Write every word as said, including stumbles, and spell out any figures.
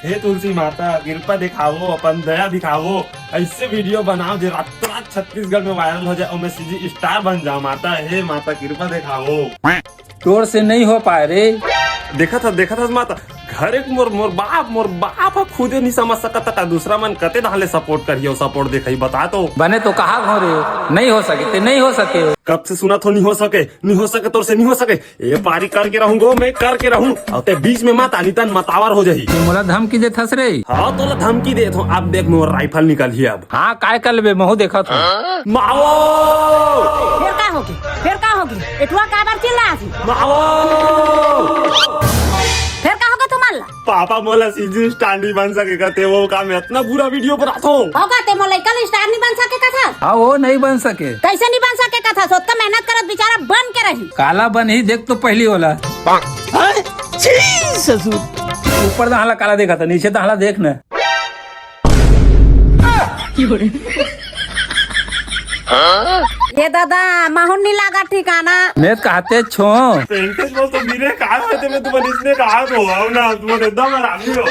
हे तुलसी माता, कृपा दिखावो, अपन दया दिखावो, ऐसे वीडियो बनाओ जे रातों रात छत्तीसगढ़ में वायरल हो जाए और मैं सीजी स्टार बन जाऊं। माता, हे माता, कृपा दिखावो। तोर से नहीं हो पाए रे। देखत हस, देखत हस माता, घर एक मोर, मोर बाप, मोर बाप ह खुदे नहीं समझ सकत, त दूसरा मन कते डहले सपोर्ट करियो, सपोर्ट देखई, बता तो। बने तो कहा घो रे, नहीं हो सके, ते नहीं हो सके। कब से सुनत हो, नहीं हो सके, नहीं हो सके, तोर से नहीं हो सके। ए पारी करके रहूं गो, मैं करके रहूं। अउ ते बीच में मत आनी, तन मतावर हो जाही। ते मोला धमकी देथस रे? हाँ, तोला धमकी देत हो। अब देख, मोर राइफल निकलही अब। हाँ, काय कर लेबे, महू देखत हो। माओ! फेर का होगे? फेर का होगे? एठुआ काबर चिल्लात हे? माओ! फेर का होगे तुमन ला? पापा मोला सीजी स्टार नहीं बन सके कथे, वो का मैं इतना बुरा वीडियो बनात हो। होगा ते मोला कल स्टार नहीं बन सके कथा। हाँ, वो नहीं बन सके। कैसे नहीं बन सके कथा? सोत का मेहनत करत बेचारा बन के रही। काला बन ही देख तो पहली होला। हाँ? छी ससुर। ऊपर डहला काला देखा था, नीचे डहला देख न। ये दादा, महू नहीं लागा ठिकाना। मैं कहते छो। सेंटेंस बोल तो गिरे, का होते मैं तुम्हें इसने कहा तो हो ना, तुम्हें एकदम हरामी हो।